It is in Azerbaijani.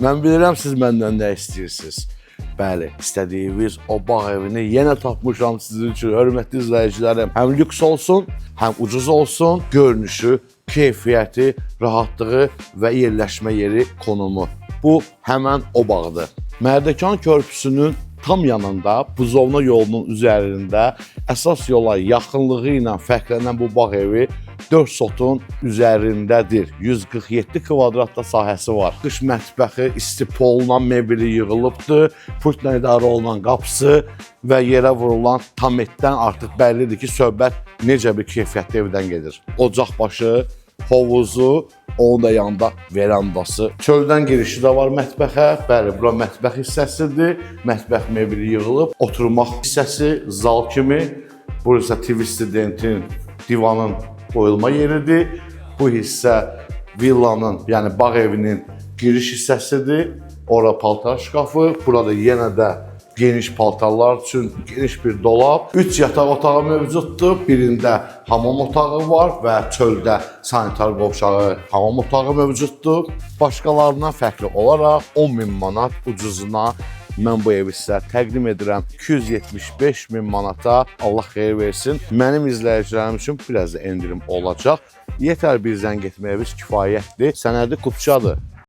Mən bilirəm siz məndən nə istəyirsiniz. Bəli, istədiyiniz o bağ evini yenə tapmışam sizin üçün, hörmətli izləyicilərim. Həm lüks olsun, həm ucuz olsun, görünüşü, keyfiyyəti, rahatlığı və yerləşmə yeri, konumu. Bu həmən o bağdır. Mərdəkan körpüsünün tam yanında, Buzovna yolunun üzərində əsas yola yaxınlığı ilə fərqlənən bu bağ evi 4 sotun üzərindədir. 147 kvadratda sahəsi var. Qış mətbəxi istipolla mebeli yığılıbdır. Pultla idarə olunan qapısı və yerə vurulan tametdən artıq bəllidir ki, söhbət necə bir keyfiyyətli evdən gedir. Ocaq başı, hovuzu, onun da yanında verandası. Çöldən girişi də var mətbəxə. Bəli, bura mətbəx hissəsidir. Mətbəx mebeli yığılıb. Oturmaq hissəsi zal kimi. Burası TV studentin divanın qoyulma yeridir. Bu hissə villanın, yəni bağ evinin giriş hissəsidir. Ora paltar şkafı, burada yenə də geniş paltarlar üçün geniş bir dolab. 3 yataq otağı mövcuddur. Birində hamam otağı var və çöldə sanitar qovşağı hamam otağı mövcuddur. Başqalarından fərqli olaraq 10 min manat ucuzuna mən bu evi sizə təqdim edirəm. 275 min manata Allah xeyir versin. Mənim izləyicilərim üçün biraz da endirim olacaq. Yetər bir zəng etməyiniz kifayətdir. Sənədi kupçadır.